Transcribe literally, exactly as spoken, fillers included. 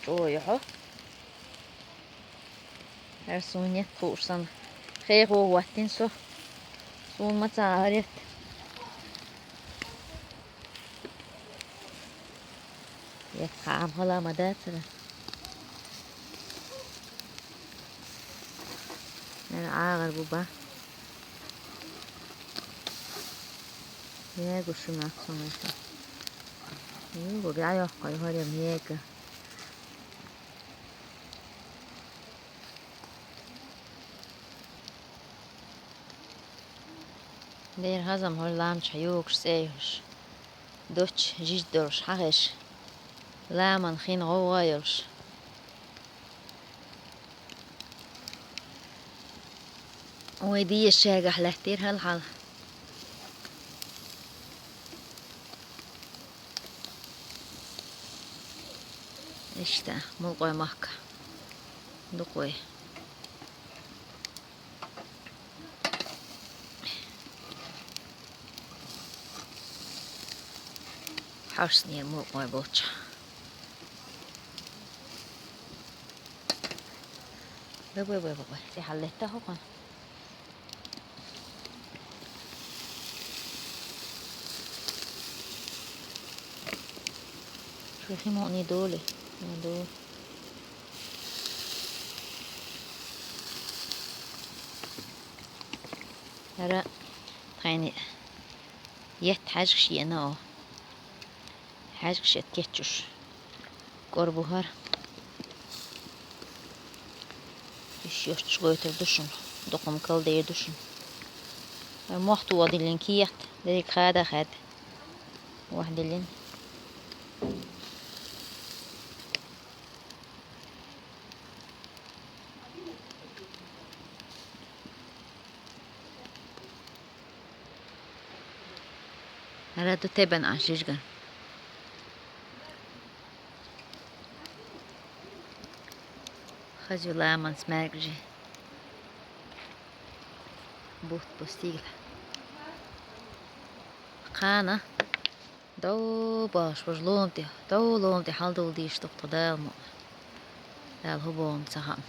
Ой, хьо. ХӀара суна етт хууш санна. Хеха хӀоттийна со. Суна ма цхьа хӀара етт. Етт хьа Ӏам хала ма дацара. ХӀара Ӏагар бу ба. Ягу шуна ахсунайса. Юго бяйохкой хорем ега. Дера хазам хӀор ламча югаш цӀейхьуш. Доч жиж долуш хьахеш. Ламан хин гӀовгӀа йолуш. Вай дезачаьргахь лаьттира хьалхьал. Иштта, мулкъой махка. Дукъой. Хьарснера мукъой болча. Бай, бай, бай, бай, бай. Ци хьал летта хӀокхун? Шуьхи мукъни доли. Ма ду. ХӀара тхайна етт хьаьжкаш еана оха. Хьаьжкаш етт кечуш. КӀор бу хӀара. Иш йоцуш гойтур ду шуна. Дукха-м калдер ду шуна. ХӀара мохь тоха диллина кехат. Дерриг хада хаьдда. Ваьхьа диллина. ХӀара ду тебан Ӏаш жижиган. Хаза ю ламанца маьркӀажи. Бутт бу стигла. Кхана. Дов бахаш, важа лома тӀе, дов лома тӀе хьалдовла дийш ду тхо Дала ма. Дала хӀун боху ца хаьа.